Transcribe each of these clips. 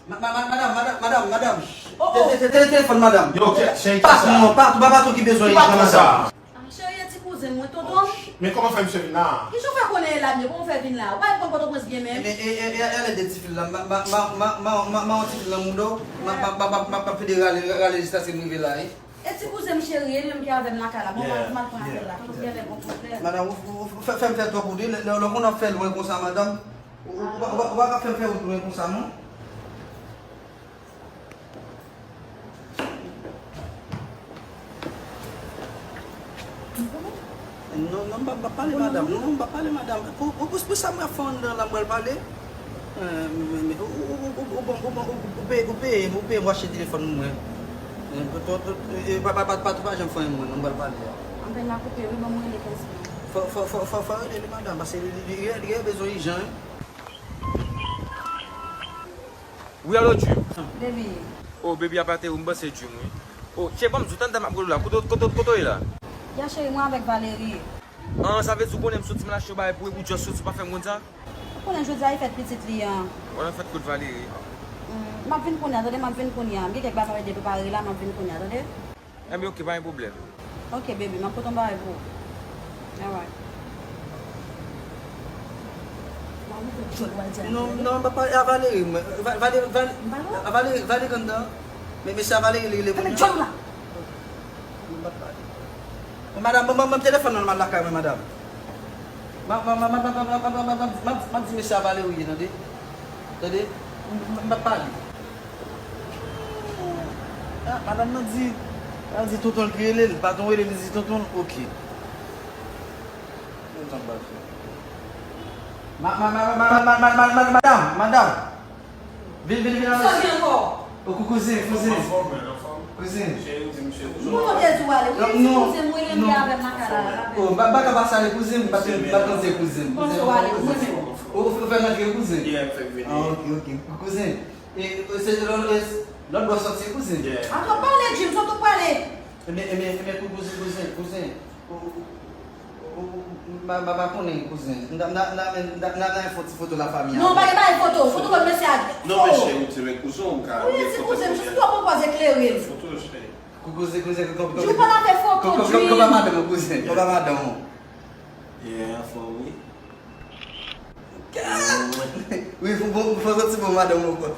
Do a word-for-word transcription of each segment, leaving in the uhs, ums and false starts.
Ma- ma- ma- Madanm, madanm, madanm, madanm. Oh, oh. Te- te- te- Telefòn madanm. Yo, cheri, patwon, pa- pa- patwon ki bezwen ijan, madanm. Ah, cheri, e ti kouzen mwen, tonton. Men kòman fè misye vin la? Kijan w fè konnen e la m ye? Kòman w fè vin la? Ou pa konn Pòtoprens byen menm? E, e, e, e, e, ale de ti fil la. Ma- ma- ma- ma- ma- ma- ma- yon ti fil nan mouda w. Ma- ma- ma- ma- ma- ma- pede rale, rale jiskaske m rive la, wi. E ti kouzen m cheri, e li menm ki avè m lakay la. Bon, m al, m al pran apèl la. Tonton genlè gon pwoblèm. Madanm, ou, ou, ou fè, fè m fè twòp wout, wi. Lè, lè, lè w konn ap fè lwen konsa, madanm. Ou, ou, ou, ou, ou pa ka fè m fè wout lwen konsa, non. Non, non, m pa, m pa pale, madanm. Non, m pa pale, madanm. Pou, pou, pou, pou sa m ap fè anndan la, m pral pale. Eh, men, men, ou, ou, ou, ou, ou, bon, ou, bon, ou, ou peye, ou peye, ou peye m achte telefòn mwen. Eh, to- to- to- eh, pa- pa- pa- pa- pa janm fè anyen mwen, non, m pral pale a. Anben, m a koupe, wi, ban mwen rele kenz minit. Fò, fò, fò, fò, fò rele li, madanm, paske li, li, li, li, li bezwen ijan, wi. Wi, alo, Jim. Baby. Oh, baby, apa te ou, m panse Jim, wi. Oh, cheri, ban m di w, tann, tann, m ap rele w la. Kote, kote, kote w ye la? Ya, cheri, mwen avèk Valerie. Ah, sa vle di ou konnen m soti m al achte yon bagay pou ou, epi ou just soti, ou pa fè m konn sa? Ou konnen jodi a e fèt pitit li an. Bòn fèt kot Valerie? Mm, m ap vin kounye a, tande, m ap vin kounye a. M gen kèk bagay m ap ede prepare la, m ap vin kounye a, tande. Enben, oke, pa gen pwoblèm. Oke, baby, m ap pote yon bagay pou ou. Alright. Non, non, m pa pale a Valerie, mwen. Va- Valerie, Valerie, a Valerie, Valerie anndan. Men, men se a Valerie li rele kounye a. Mwen pa pale. Bon, madanm, ban m telefòn nan, m al lakay mwen, madanm. M ap di mesye a Valerie, tande. Tande? M ap pale. Ah, madanm nan di, nan di tonton l ki rele l. Patwon rele l, li di tonton l, oke. Madanm, madanm. Vin, vin, vin, vin. Sa gen ankò? O, kou- kouzin, kouzin. Anfòm, anfòm. Kouzin. Cheri, ou di misye kouzin. Mwen te di w ale. Wi, ti kouzin, mwen rele avè m lakay la. Oh, m pa ka pase ale kouzin, m pa t, m pa t panse kouzin. Panse w ale, mwen menm. Ou, ou fè m antre kouzin? Yeah, m fè vini. Ah, oke, oke. Kouzin. E, e, se lòt, e, lòt bò sòti kouzin. Yeah. Atò pale, Jim, sòt ou pale. Ebyen, ebyen, ebyen, kou- kouzin, kouzin, kouzin. Ou, ou, ou, ou, ou, m pa, m pa, pa konnen, kouzin. N a, n a, n a, n a, n a, n a fè yon ti foto lafanmi a. Non, pa gen bagay foto. Foto kot mesye a. Non, men cheri, ou di men kouzin, ou ka gen foto kounye a. Wi, ti kouzin, jis twò pran pòz eklere. Foto, cheri. Kou- kouzin, kouzin, kou- kou- Di w pa ta fè foto, kou- kou- kou- Jim. Kou pa madanm ou, kouzin. Kou pa madanm ou. Yeah, anfòm, wi. Wi, pou, pou, pou fè soti bon madanm ou ankò.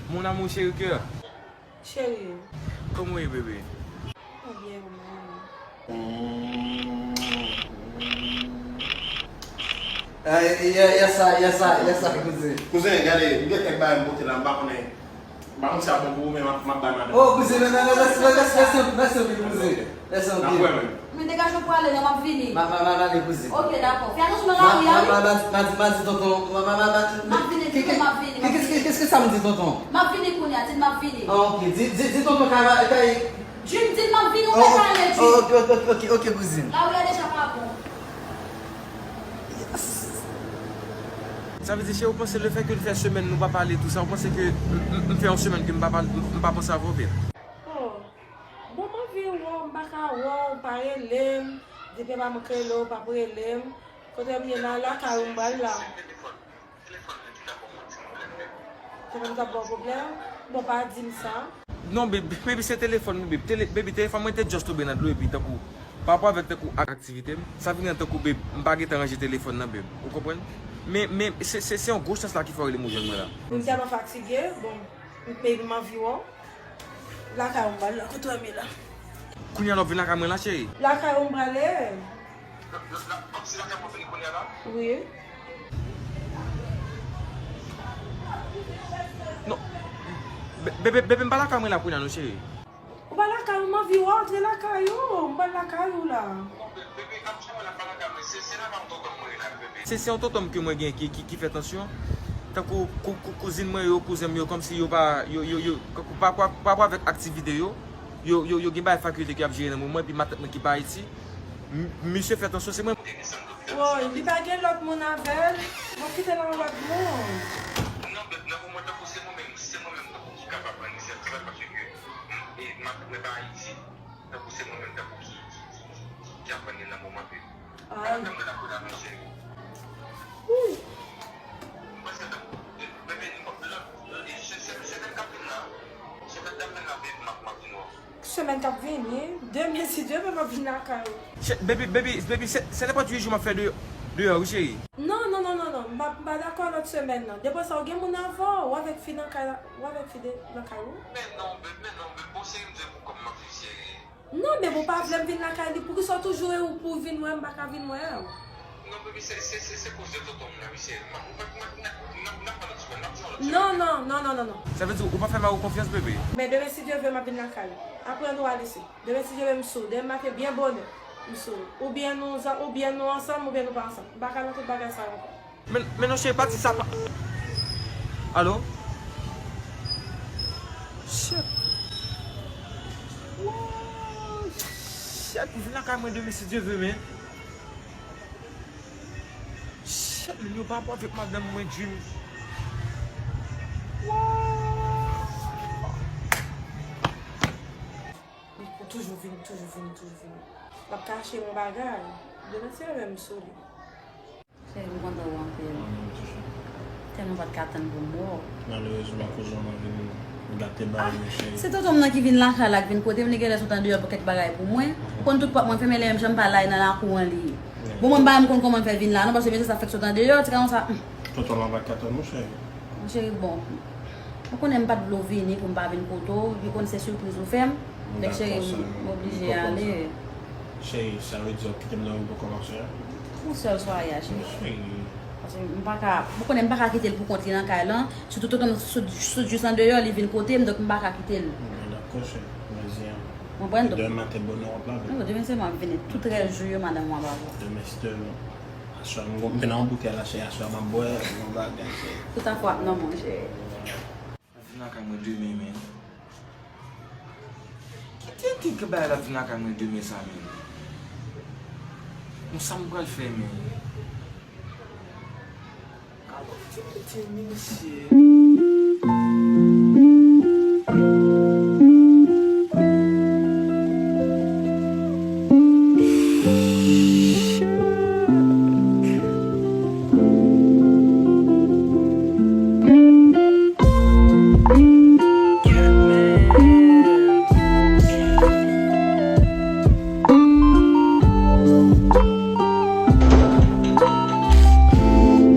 Mon amour chéri cœur. Cheri. Kòman w ye, bebe? Mwen byen, ou menm? Ah, yes, sir, yes, sir, yes, sir, kouzin. Kouzen, gade, m gen kèk bagay m pote la, m pa konnen. M pa konn si a bon pou ou, men m ap, m ap bay madanm. Oh, kouzin, men, men, men, lèse, lèse, lèse, lèse, lèse, kouzin. Lèse anpil. N ap wè menm. Men degaje w pou ale non, m ap vini. Ma, ma, ma, ma, ale, kouzin. Ok, dakò. Fè atansyon nan lari a, wi. Ma, ma, ma, ma, ma, di tonton, ma, ma, ma, ma, m ap vini, di tonton m ap vini, m ap vini. Kè, kè, kè, kè, kè sa m di tonton? M ap vini kounye a, di l m ap vini. Ah, ok. Di, di, di tonton kay, kay. Jim, di l m ap vini, ou pa ka ale, Jim. Oh, ok, ok, ok, ok, kouzin. Lari a deja pa bon. Yes. Sa vle di, cheri, ou panse lefètke n fè semèn nou pa pale tou sa, ou panse ke m, m, m fè yon semèn ke m pa pale, m, m pa panse avè w, babe? Oh. Bon, m anvi wè w, m pa ka wè w, ou pa rele m. Depi pa m rele w, ou p ap rele m. Kote m ye la, lakay ou m pral la. Telefòn t ap ba w pwoblèm? Bon, pa di m sa. Non, baby, baby, se telefòn mwen, baby. Tele-, baby, telefòn mwen te just tonbe nan dlo, epi tankou, pa rapò avèk tankou ak-, aktivite m, sa vin tankou, baby, m pa gentan ranje telefòn nan, baby. Ou konprann? Men, men, se, se, se yon gwo chans la ki fè w rele m ou jwenn mwen la. M tèlman fatige, bon, baby, m anvi wè w. Lakay ou m pral la, kote w ye la? Kounye a la w vin lakay mwen la, cheri? Lakay ou m prale. L ap, l ap, l ap, se lakay mwen vini kounye a la? Wi. Non. Be-, bebe, bebe, m pa lakay mwen la kounye a non, cheri. Ou pa lakay ou, m anvi wè w, antre lakay ou. M pral lakay ou la. Non, be-, bebe, n ap janm wè la, m pa lakay mwen. Se, se lakay yon tonton m mwen ye la, bebe. Se, se yon tonton m ke mwen gen ki, ki, ki fè tansyon. Tankou kou-, kou-, kouzin mwen yo, kouzen m yo, kòmsi yo pa, yo, yo, yo, pa, pa, pa rapò avèk aktivite yo, yo, yo, yo gen bagay fakilte ke y ap jere nan moman, epi matant mwen ki pa Ayiti. M-, misye fè tansyon, se mwen. Woy, li pa gen lòt moun avè l? Bon, kite l ak lòt moun. Non, bebe, nan moman tankou se Ayiti, tankou se mwen menm tankou ki, ki, ki, ki, ki aprann li nan moman ke. Ay. Mwen menm nan lakou la, non, cheri. Mwen prèske tankou, bebe, lòt, lòt, se, se, semèn k ap vin la, semèn k ap vin la, bebe, m ap, m ap vin wè w. Semèn k ap vini, demen, si Dye vle, m ap vin lakay ou. Che-, baby, baby, baby, ce, ce n'est pas huit jours m ap fè de, deyò, wi, cheri. Non, non, non, non, non. M pa, m pa dakò lòt semèn nan. Depi sa, ou gen moun avè w, ou avèk fi nan kay la, ou avèk fi de, nan kay ou? Men non, bebe, men non, bebe, bon, cheri, m di w pou kòman m ap viv, cheri. Non, bebe, ou pa vle m vin lakay li. Poukisa w toujou e ou pou w vin wè m, m pa ka vin wè w? Non, baby, se, se, se, se koze tonton m nan, wi, cheri. M, m, m, m, m, n ap, n ap pale lòt semèn, n ap di w lòt semèn. Non, non, non, non, non, non. Sa vle di ou pa fè mari w konfyans, bebe? Men demen, si Dye vle, m ap vin lakay ou. Aprann ou ale isi. Demen, si Dye vle, m sou. Demen maten, byen bonè, m sou. Oubyen nou, oubyen nou ansanm, oubyen nou pa ansanm. M pa ka nan tout bagay sa yo ankò. Men, men non, cheri, pati sa pa. Alo? Shit. Woy, shit, m vin lakay mwen demen, si Dye vle, men. Shit, men yo pa pran avèk madanm mwen, Jim. Woy. Ou toujou vini, toujou vini, toujou vini. M ap kache yon bagay. Demen, si Dye vle, m sou li. Cheri, m kontan wè w anpil. Mwen menm tou, cheri. Tèlman m pa t ka tann pou m wè w. Malerezman, kouzin w nan vin gate bagay yo, cheri. Se tonton m nan ki vin lakay la, ki vin kote m, li genlè sot andeyò pou kèk bagay pou mwen. Ou konn tout pòt mwen fèmen, lè menm jan m pa la, e nan lakou an li ye. Bon, mwen m pa menm konn kòman l fè vin la, non, paske mesye sa fèk sot andeyò, ti gason sa, hmm. Tonton lan pa t ka tann ou, cheri. Cheri, bon. Ou konnen m pa t vle w vini pou m pa vin kote w. Ou konn se sipriz ou fè m. Donk, cheri, m oblije ale. Cheri, sa vle di w ap kite m nan yon bon kòmansè a? Yon sèl sware a, cheri. Cheri. Paske m pa ka, ou konnen m pa ka kite l pou kont li nan kay lan. Sitou tonton m sot, sot jis andeyò, li vin kote m, donk m pa ka kite l. Bon, dakò, cheri. Mèsi, en. Ou konprann? Donk, demen maten bonè w ap lave. Non, demen sèlman m ap vini. Tout rès jou yo, madanm mwen ap avè w. Demen, si Dye vle. Aswè, m gon, m gen nan yon boutèy la, cheri. Aswè, m ap bwè yon bagay, cheri. Tout afè w ap nòmal, cheri. Vin lakay mwen demen, men. Ki tenten ke bagay la vin lakay mwen demen sa, men. Bon, sa m pral fè, men. Gade ti piti misye.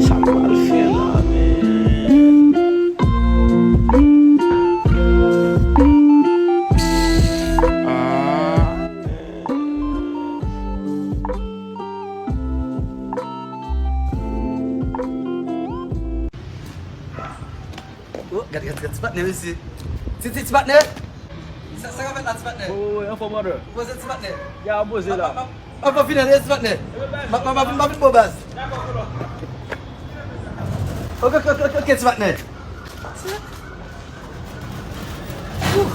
Sa m pral fè la, men? Ah. Oh, gade, gade, gade, ti patnè, mesye. Ti, ti, ti patnè. Sa, sa k ap fèt la, ti patnè? Wi, wi, wi, anfòm, brother. Poze, ti patnè. Ya, poze la. M ap, m ap, m ap vin ale, ti patnè. M ap, m ap, m ap vin, m ap vin ba w baz. Ok, ok, ok, ok, ti patnè. Ouf.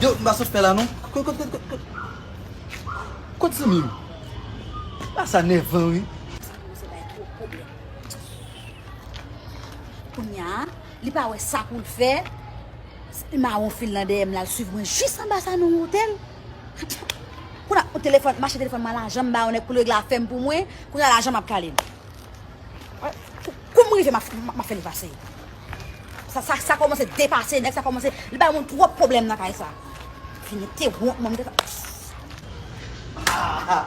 Yo, m pa sot fè la, non. Kot, kot, kot, kot, kot? Kot zanmi m? Bagay sa nèvan, wi. Sa kòmanse bay twòp pwoblèm. Kounye a, li pa wè sa pou l fè. Li mawon fil nan dèyè m la, l swiv mwen jis anba sa nan yon otèl. Kounye a, yon telefòn, mache telefòn mwen, lajan m ba yon nèg pou l regle afè m pou mwen. Kounye a, lajan m ap kale m. Kou, kou m rive, m ap, m ap, m ap fè l efase. Sa, sa, sa kòmanse depase, nèg sa kòmanse, li bay moun twòp pwoblèm nan kay sa. Fini te wont, mwen, m te sa. Ah!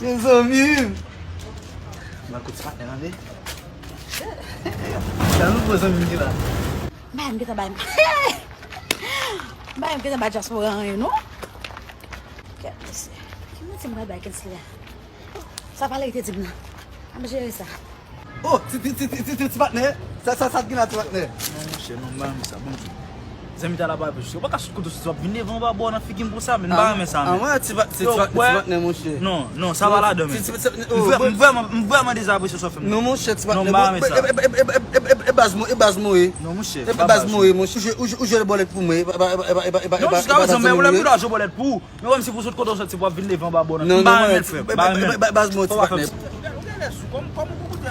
Mezanmi! Mwen kout sa, tande? Sa nou bon zanmi ki la. Bay m gentan bay m. Bay m gentan bay dyaspora anyen, non? Kèt, mesye. Ki manti m pral bay Kensley a? Sa pale li te di m nan. Ap jere sa. Oh, ti, ti, ti patnè. Sa, sa, sa t gen la, ti patnè? Non, monchè, non, m pa renmen sa, bon Dye. Zanmi ta la pa plis. Ou pa ka sot kote w sot, w ap vin devan, w ap ba w nan figi m konsa, men m pa renmen sa, men. Ah, ti pa, ti, ti pa, ti patnè, monchè. Non, non, sa pa ladan, men. M vrè-, m vrèman, m vrèman dezapresye sa w fè m. Non, monchè, ti patnè. Non, m pa renmen sa. E baz mwen, e baz mwen, e. Non, monchè, e baz mwen, monchè. Ou jwe, ou jwe, ou jwe bòlèt pou mwen, e pa, e pa, e pa, e pa, e pa, e pa, non, jiska prezan, men ou lè m ridwa jwe bòlèt pou ou. Men ou wè m si pou sot kote w sot, se pou w ap vin devan ba bò nan. Non, m pa renmen l, frè m. M pa renmen l. Baz mwen, ti patnè. Ou genlè sou, kòm, kòm ou pou koute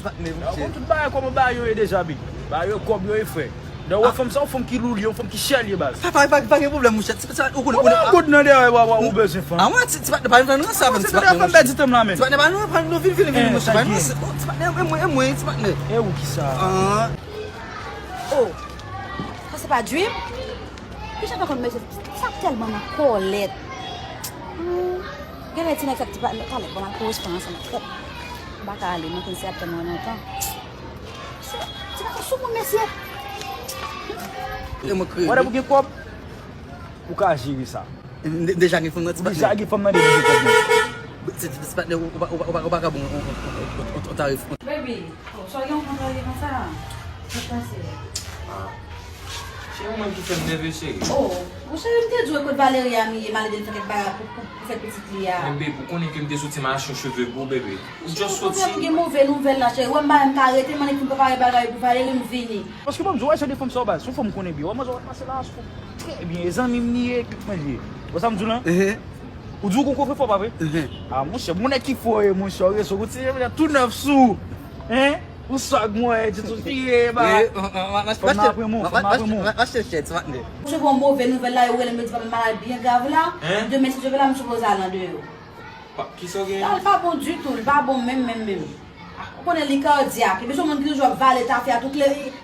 ti patnè, monchè. Ou konn tout bagay, kòman bagay yo ye deja, big. Bagay yo kòb yo ye, frè. Lè w wè fanm sa, yon fanm ki lou li ye, yon fanm ki chè li ye, baz. Pa, pa, pa, pa gen pwoblèm, monchè. Ti, ti, ou konnen, ou konnen. Ou koud nan dèyè, w, w, ou bezwen fanm. A mwen, ti, ti patnè, pa vin fè nou sa avè m, ti patnè, monchè. Ti patnè, pa nou pran nou, vin, vin, vin, monchè. Pa nou, ti patnè, e mwen, e mwen, ti patnè. E ou ki sa? Oh, sa se pa Dream? Kijan pa konn mesye sa tèlman nan kòlèt. Hmm. Genlè ti nèg sa ki pa talè ban m al koresponn ansanm avèk. M pa ka ale non, kèmse ap tann mwen lontan. Ti pa sou moun mesye. E mwen kreye. Whatever, ou gen kòb, ou ka jere sa. M de- deja gen fanm nan ti patnè. Deja gen fanm nan depi gen kòb nan. Ti patnè, ou pa ka bon yon tarif. Baby, oh, sa gen yon kontra li konsa. Sa pase? Se ou menm ki fè m nève, cheri. Oh, mon cheri, m te di w kot Valeria m ye, m ale di l fè kèk bagay pou, pou, pou fèt pitit li a. Men babe, ou konnen ke m te soti m al achte yon cheve pou ou, baby. Ou just soti. Cheri, m gen move nouvèl la, cheri. Wè m pa menm ka rete, m annik fin prepare bagay pou Valeria, m vini. Paske bon, m di w, wè, se de fanm sa w baz. Se yon fanm m konnen byen. Wè, manzè w ap pase la, se yon fanm trè byen. E zanmi m li ye, tout manje. Wè sa m di w lan? Ou di w gon kofre fò, pa vre? Ah, monchè, bon nèg ki fò ye, monchè, w reso, gon ti jan tou nèf sou. Hein? Ou swag mwen, ti sou fiye, ba. Fanm nan apre mwen, fanm nan apre mwen. Monchè, gon move nouvèl la, yo rele m, yo di papa m malad byen grav la. Demen, si Dye vle, la, m sipoze al andeyò. Kisa w genyen? Li pa bon ditou, li pa bon menm, menm, menm. Ou konnen li kadyak. Epi se yon moun ki toujou ap vale tafya tou,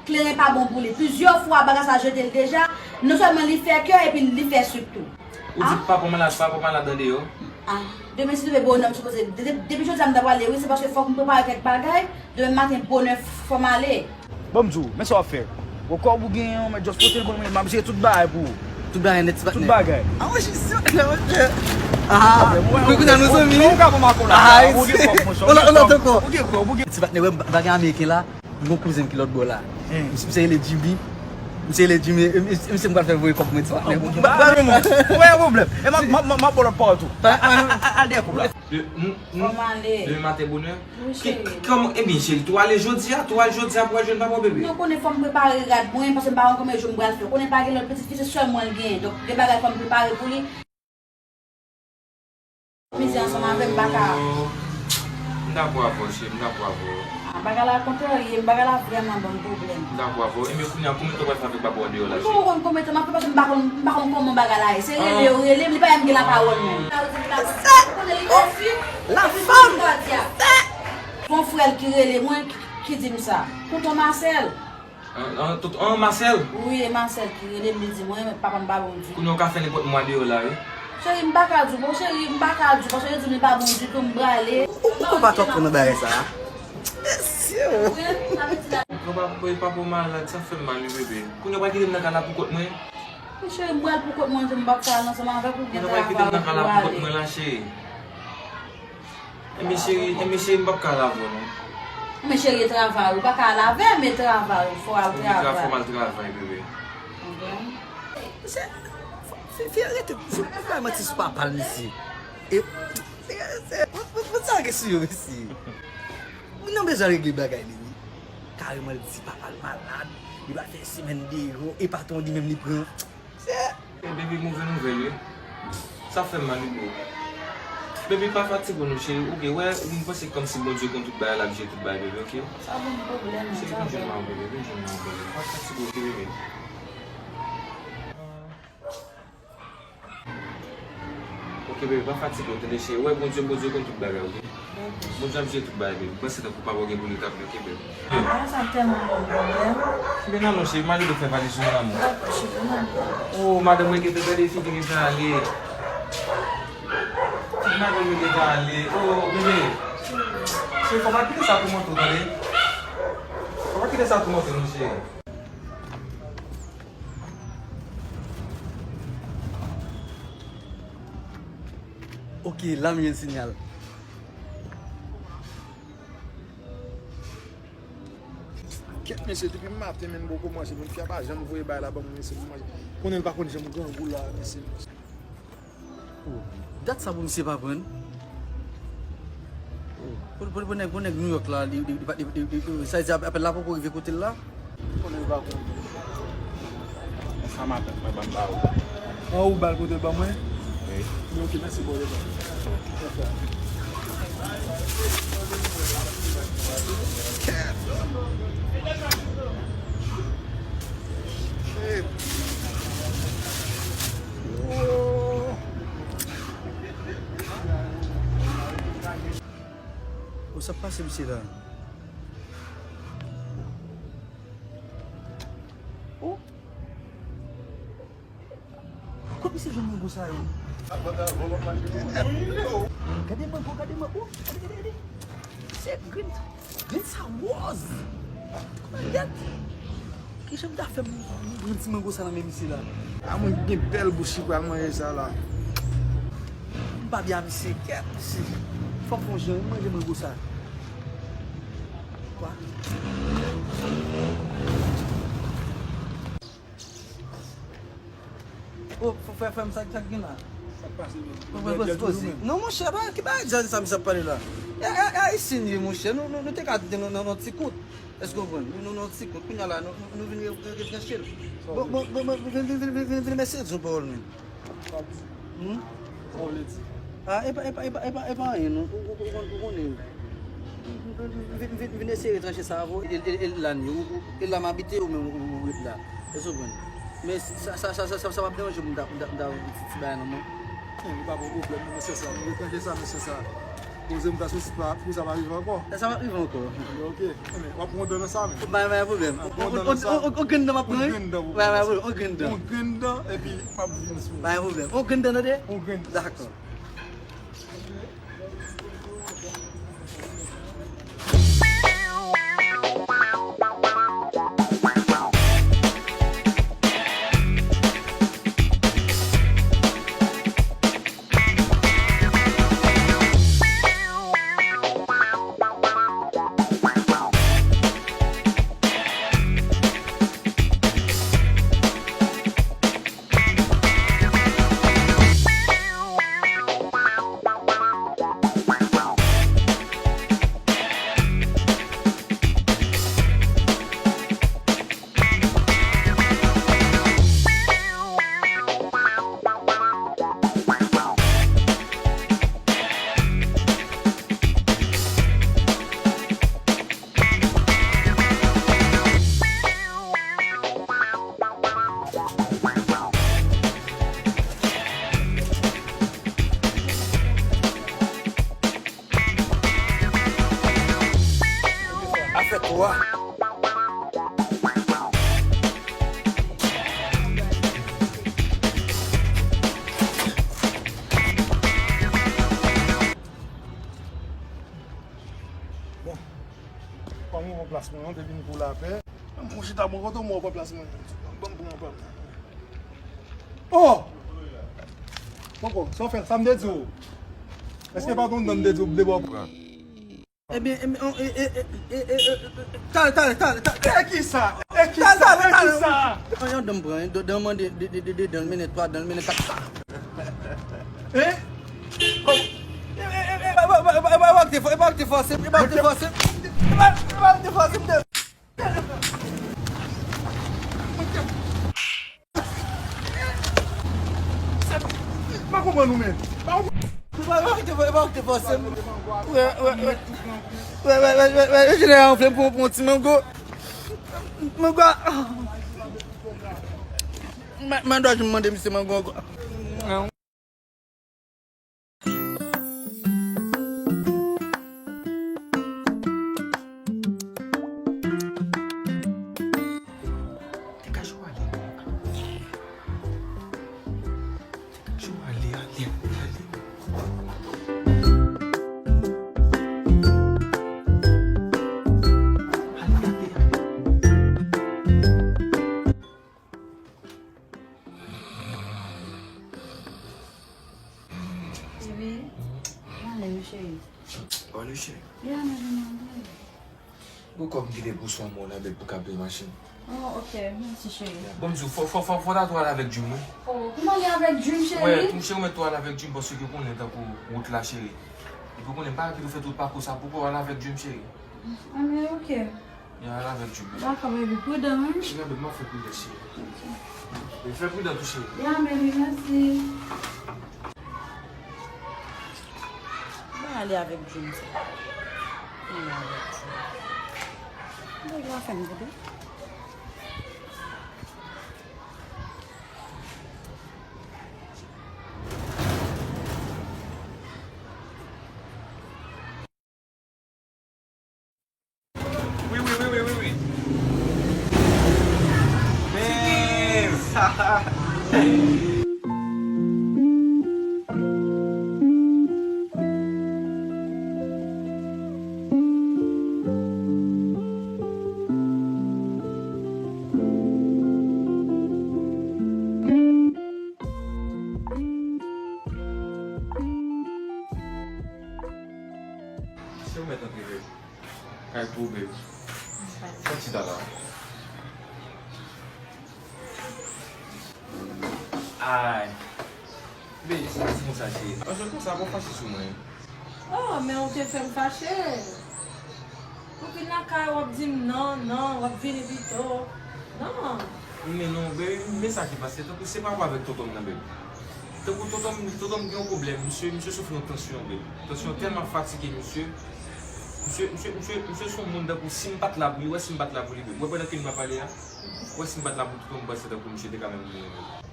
kleren pa bon pou li. Plizyè fwa bagay sa jete l deja. Non sèlman li fè kè, epi li fè sik tou. Ou di papa w malad, papa w malad andeyò? Ah, demen si Dye vle bonè m sipoze. Depi jodi a m ta prale, wi, se paske fòk m prepare kèk bagay. Demen maten bonè fò m ale. Bon, m di w, men sa w ap fè. Bon, kòb ou genyen an, men just pote l ban mwen, m ap jere tout bagay pou ou. Tout bagay nèt, ti patnè. Tout bagay. Ah, mwen jis yo, monchè. Ah, kounye a nou zanmi. Ou ka ban m akò la. Ah, ou gen kòb, monchè. Ou gen kòb, ou gen kòb. Ti patnè, wè, bagay ameriken la, m gon kouzen m ki lòt bò la. Misye rele Jimmy. Misye rele Jimmy. Misye m pral fè voye kòb mwen, ti patnè. Ou wè yon pwoblèm. E m ap ba w lòt pawòl tou. Al dèyè kòb la. Demen maten bonè. Wi, cheri. Kòman, ebyen, cheri, tou ale jodi a, tou al jodi a pou al jwenn papa w, bebe. Non, konnen fò m prepare rad mwen, paske m pa konn konbyen jou m pral fè. Konnen pa gen lòt pitit fi, se sèl mwen l genyen. Donk, gen bagay fò m prepare pou li. Mizè ansanm avè m, m pa ka. M dakò avè w, cheri, m dakò avè w. Ah, bagay la kontrarye m, bagay la vrèman ban m pwoblèm. M dakò avè w. Ebyen, kounye a, konbyen tan w pral fè avèk papa w andeyò la, cheri? M poko konn konbyen tan m ap fè, paske m pa konn, m pa konn kòman bagay la ye. Se rele yo rele m, li pa menm gen lapawòl menm. Sa, oh, la fanm. Gon frè l ki rele mwen, ki, ki di m sa. Tonton Marcel. An, an, tonton, an, Marcel? Wi, e Marcel ki rele m, li di mwen, papa m pa bon ditou. Kounye a w ka fè nenpòt mwa deyò la, wi. Cheri, m pa ka di w, bon, cheri, m pa ka di w, paske yo di m li pa bon ditou, m prale. Ou, ou, ou pa twò pran nan bagay sa a? Mesye, o. Wi, sa vle di la. Papa, papa w malad, sa fè m mal, wi, bebe. Kounye a w pral kite m nan kay la pou kont mwen? Wi, cheri, m pral pou kont mwen, m p ap ka al ansanm avèk ou, gen travay pou prale. Ou pral kite m nan kay la pou kont mwen la, cheri. Enben cheri, enben cheri, m p ap ka al avè w non. Enben cheri, e travay ou pa ka al avè m, e travay ou fò al travay. Fò m al travay, bebe. Enben. Mesye, fi, fi a rete, fi a bay manti sou papa l, mesye. E, mesye, mesye, pou, pou, pou sa gen sou yo, mesye. Moun nan bezwen regle bagay li, wi. Kareman, l di papa l malad, li pral fè semèn deyò, e patwon li menm li pran. Se. E, baby, move nouvèl, wi. Sa fè m mal, wi, bro. Baby, pa fatige w non, cheri. Ou gen, wè, ou m panse kòmsi Bondye konn tout bagay, l ap jere tout bagay, baby, oke? Sa pa yon pwoblèm, cheri, vin jwenn mwen, baby, vin jwenn mwen, baby. Pa fatige w, oke, baby? Ok, bebe, pa fatige w, tande, cheri. Ou wè, Bondye, Bondye konn tout bagay, ok? Bondye ap jere tout bagay, bebe. Panse tankou papa w gen pou li ta vle, ok, bebe? Ah, sa tèlman bon pwoblèm. Bebe, nan non, cheri, m ale fè valiz mwen, lanmou. Dakò, cheri, m ale. Oh, madanm mwen gentan gade fi ki gentan ale. Fi madanm mwen gentan ale. Oh, bebe. Cheri, fò pa kite sa pou monte w, tande? Fò pa kite sa pou monte w, non, cheri. Ok, la m jwenn sinyal. Kèt, mesye, depi maten menm poko manje, moun fi a pa janm voye bay la ban mwen, mesye, pou manje. Konnen l pa konn janm grangou la, mesye. Oh, dat sa pou misye pa pran. Oh, pou, pou, pou nèg, pou nèg New York la, li, li, li, li, li, li, sa vle di apèl la poko rive kote l la? Konnen l pa pran. Sa maten, mwen ban ba ou. An ou ba l kote l ban mwen? Wi. Men ok, mèsi bro, yo. Shit. Oh. Ou sa pase misye la? Oh. Kot misye jwenn mango sa yo? Gade mango, gade mango. Gade, gade, gade. Se green, green sa wòz. Kòman gèt? Kijan m ta fè m pran ti mango sa nan men misye la? A mwen gen bèl bouch ki pral manje sa la. M pa byen a misye, kèt misye. Fòk fè yon jan manje mango sa. Kwa? Oh, fè, fè, fè m sa, sa k gen la? Sa k pase menm? Poze, poze, poze. Non, monchè, pa, ki bagay djaz sa misye ap pale la? E, e, e, Ayisyen ye, monchè. Nou, nou, nou te ka di nan, nan, nan ti kout. Èske w konprann? Nou, nou, nan ti kout. Kounye a la, nou, nou, nou vin re-, re-, retranche l. Bon, bon, bon, bon, vin, vin, vin, vin, vin, vin, mèsi, di yon pawòl, men. Hmm? Sa w vle di? Ah, e pa, e pa, e pa, e pa, e pa anyen, non. Ou, ou, ou, ou konnen. M vin, vin, vin eseye tranche sa avè w, e, e, e la n ye. Ou, ou, e la m abite, ou menm, ou, ou ret la. Èske w konprann? Men sa, sa, sa, sa, sa, sa p ap deranje m, m ta, m ta, m ta, ti, ti bagay nan men. Men li pa gen pwoblèm, non, mesye sa. Nou ret tranche sa, mesye sa. Poze m ta sou sit la, pou sa pa rive ankò. Sa, sa p ap rive ankò. Ok. Ebyen, w ap pran yon dan nan sa menm. Pa, pa gen pwoblèm. W ap pran yon dan nan sa. On, on, on, on grenn dan m ap pran, wi. On grenn dan pou ou. Pa, pa, on grenn dan. On grenn dan, epi m ap vin sou ou. Pa gen pwoblèm. On grenn dan, tande? On grenn dan. Dakò. Afè twa. Bon. Kòm ou pran plas mwen, ou te vin pou lapè. Mwen chita bò kote w, mwen pran plas mwen. Ban m pran yon plas. Oh! Poko, sa w fè, sa m te di w? Èske pa t yon dan m te di w de bò pran? Ebyen, ebyen, e, e, talè, talè, talè, talè. E kisa? E kisa? Talè, talè, talè. E kisa? Yon dan m pran, yon dan, dan m mande de, de, de, de dan, l mennen twa dan, l mennen kat. Hein? Kòm? E, e, e, e, e pa, e pa, e pa, e pa, e pa, e pa, e pa, e pa, e pa, e pa, e pa, e pa, e pa, e pa, e pa, Epa, epa, m te fòse, m te. M pa konprann ou menm. Epa, epa, ou te fòse m. Wè, wè, wè. Wè, wè, wè, wè, wè, jeneral, ou vle m pran, pran ti mango. Mango. Mwen, mwen dwa janm mande misye mango ankò. Te ka jou ale. Te ka jou ale, ale, ale, ale. Ale, ale, ale. Bebe, m ale wi, cheri. W ale, cheri? Ya, m ale, m ale. Bon, kòm m kite pou sou an mò la, bèk pou ka peye machin. Oh, ok, mèsi, cheri. Ya, bon, m di w, fò, fò, fò, fò ta tou ale avèk Dream, wi. Oh, pou m ale avèk Dream, cheri? Wè, m cheri, ou mèt tou ale avèk Dream, paske ou konnen tankou wout la, cheri. Epi ou konnen m pa kite w fè tout pakou sa pou kò w, ale avèk Dream, cheri. Ah, men ok. Ya, al avèk Dream. Dakò, baby, pridan, wi. Ya, baby, m ap fè pridan, cheri. Baby, fè pridan tou, cheri. Ya, baby, mèsi. Mwen ale avèk Dream sa. Mwen ale avèk Dream. Baby, w ap fè m gade. Wi, wi, wi, wi, wi, wi. Men sa. Se ou mèt antre, babe. Kay pou ou, babe. Fè chita la. Ay. Babe, sa di konsa, cheri. Paske konsa, pa fache sou mwen. Oh, men ou te fè m fache. Ou vin lakay, w ap di m non, non, w ap vini pito. Non. Men non, baby, men sa ki pase, tankou se pa avèk tonton m nan, baby. Tankou tonton m, tonton m gen yon pwoblèm, misye, misye soufri yon tansyon, baby. Tansyon tèlman fatige misye. Misye, misye, misye, misye se yon moun tankou si m pa t la pou li, ou wè si m pa t la pou li, baby. Ou wè pandan ke m ap pale a? Ou wè si m pa t la pou tonton m, m panse tankou misye te ka menm mouri, baby.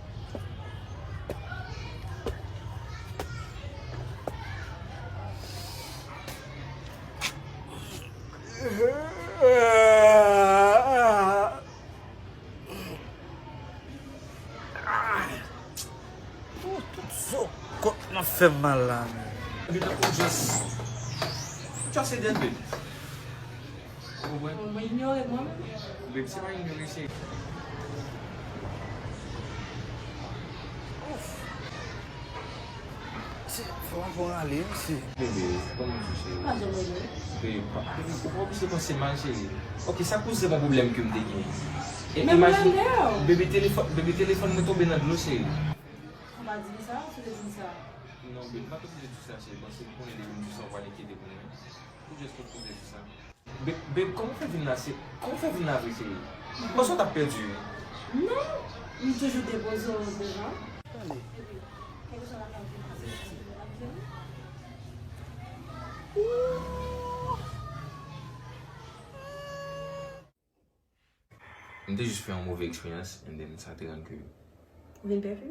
Oh, tout zokòt nan fè m mal la, men. Epi tankou just, just ede l, baby. Ou konprann? Mwen inyore mwen menm. Baby, se pa inyore, cheri. Ouf. Se, fò, fò ale, mesye. Bebe, kòman w ye, cheri? Pa janm rele. Bebe, pa, bebe, ou pa oblije panse mal, cheri. Ok, sa koze yon pwoblèm ke m te gen. E men imajine, bebe, telefòn, bebe, telefòn mwen tonbe nan dlo, cheri. Ou pa di m sa, ou te di m sa. Non, bebe, m pa t oblije di w sa, cheri. Paske m konnen depi m di w sa, ou pral enkyete pou mwen. Ou just pot koze di sa. Be-, babe, kòman w fè vin la, se, kòman w fè vin la vre, cheri? M panse w t ap pèdi, wi. Non, m toujou depoze w devan. Tande. Epi, kèlkeswa lakay ou te pase, ou te pase. M te jis fè yon move eksperyans, and then sa te rann ke. Ou vin pè fi?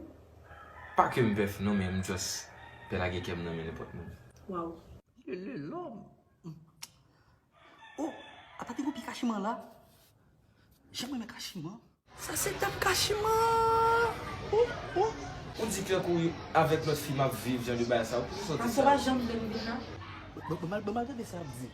Pa ke m pè fi non, men m just pè lage kè m nan men nenpòt moun. Waw. Lele lòm. Oh, apa te gon pi kachiman la? Jan m renmen kachiman. Sa se dam kachiman. Oh, oh. Ou di tankou avèk lòt fi m ap viv jan de bagay sa, ou kouche sòti sa? Paske w pa janm vle m vin la. Bon, bon, bon, mal, bon, mal tande sa ap di.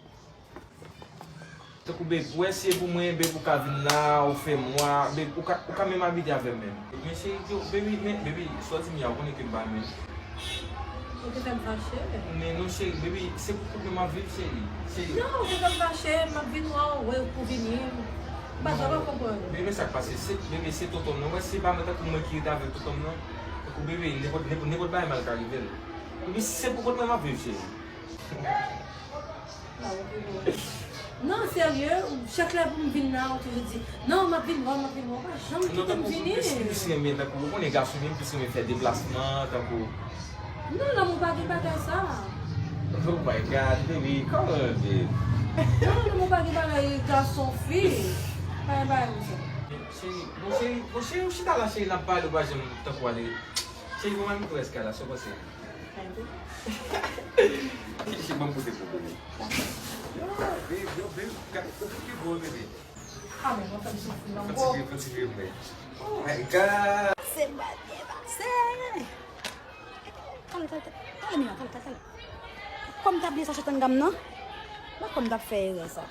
Tankou, babe, ou eseye pou mwen, babe, ou ka vin la, ou fè mwa, babe, ou ka, ou ka menm abite avè m menm. Men cheri, yo, baby, men, baby, sa w di m ya, ou konnen ke m pa menm. Ou te fè m fache. Men non, cheri, baby, se pou koup nou m ap viv, cheri. Cheri. Non, ou te fè m fache, m ap vin wè w, wè ou pou vini. M pa janm konprann. Baby, men sa k pase, se, baby, se tonton m nan, wè, se pa mwen tankou mwen ki rete avèk tonton m nan. Tankou, baby, nenpòt, nenpòt, nenpòt bagay mal ka rive l. Baby, se pou kont mwen m ap viv, cheri. Ah, ok, bon. Non, serye, chak lè pou m vin la, ou toujou di, "Non, m ap vin wè w, m ap vin wè w." Ou pa janm kite m vini. Non, tankou m plis, plis renmen, tankou, ou konnen gason, m plis renmen fè deplasman, tankou. Non, lanmou pa gen bagay sa. Oh my God, baby, come on, babe. Non, lanmou pa gen bagay gason, fi. Pa gen bagay konsa. Cheri, bon cheri, bon cheri, ou chita la, cheri, n ap pale, ou pa janm tankou ale. Cheri, bon, mwen prèske la, sa w panse? Cheri, ban m poze pou ou, baby. Yo, babe, yo, babe, gade, ou pi gwo, baby. Ah, men mwen fè m soufri nan gwo. Fon ti vye, fon ti vye, men. Oh my God. Se pa byen pase. Talè, talè, talè, talè, Mila, talè, talè, talè. Kòm m ta bliye sachè tann gam nan, mwen kòm m ta fè erè sa.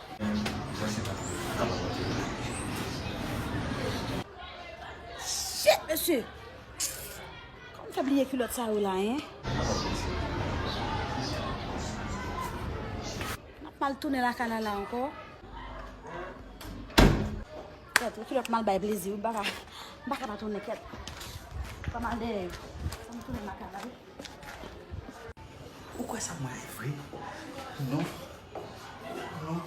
Shit, mesye! Kòm m fè bliye kilòt sa yo la, en? N ap mal tounen lakay la, la ankò. Kèt, yon kilòt mal bay plezi wi, m pa ka, m pa ka pa tounen, kèt. Pa mal dèyè yo. Fò m tounen lakay la wi. Ou kwè sa mwen ye vre? Non. Non.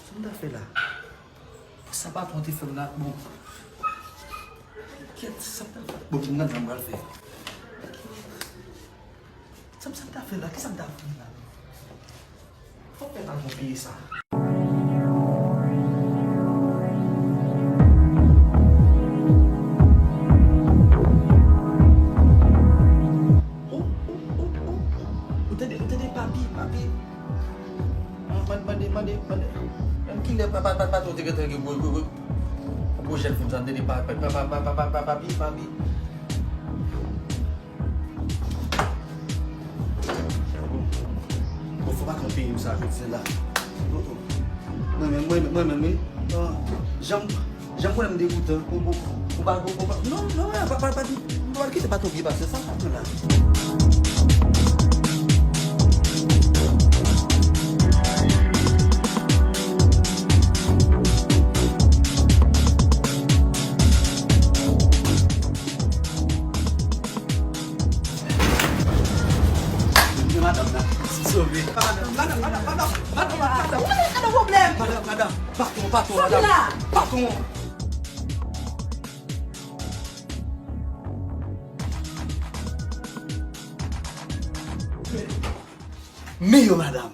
Sa m ta fè la? Sa patwon te fè m la, bon. Kèt, sa m ta fè? Bon, m gade sa m pral fè. Sa m, sa m ta fè la? Kisa m ta fè la? Fòk fè patwon peye sa. Ou, ou, ou, ou, ou tande, ou tande, papi, papi. Mande, mande, mande, mande. Menm kilè pa, pa, pa, patwon te gentan gen gwo, gwo, gwo, gwo jèn fanm sa, m tande pa, pa, papi, papi. Bon, fò patwon peye m sa jodi la. Oh, oh. Mwen menm, mwen menm, mwen menm, wi. Ah, jan m, jan m konnen m degoutan. Ou, ou, ou pa, ou pa, non, non, pa, pa, pa, m pa kite patwon byen pase sa, sa pran la. Men madanm nan sove. Madanm, madanm, madanm, madanm, madanm, madanm, madanm, ou pa gen kado pwoblèm. Madanm, madanm, patwon, patwon, madanm. Patwon. Men yo, madanm.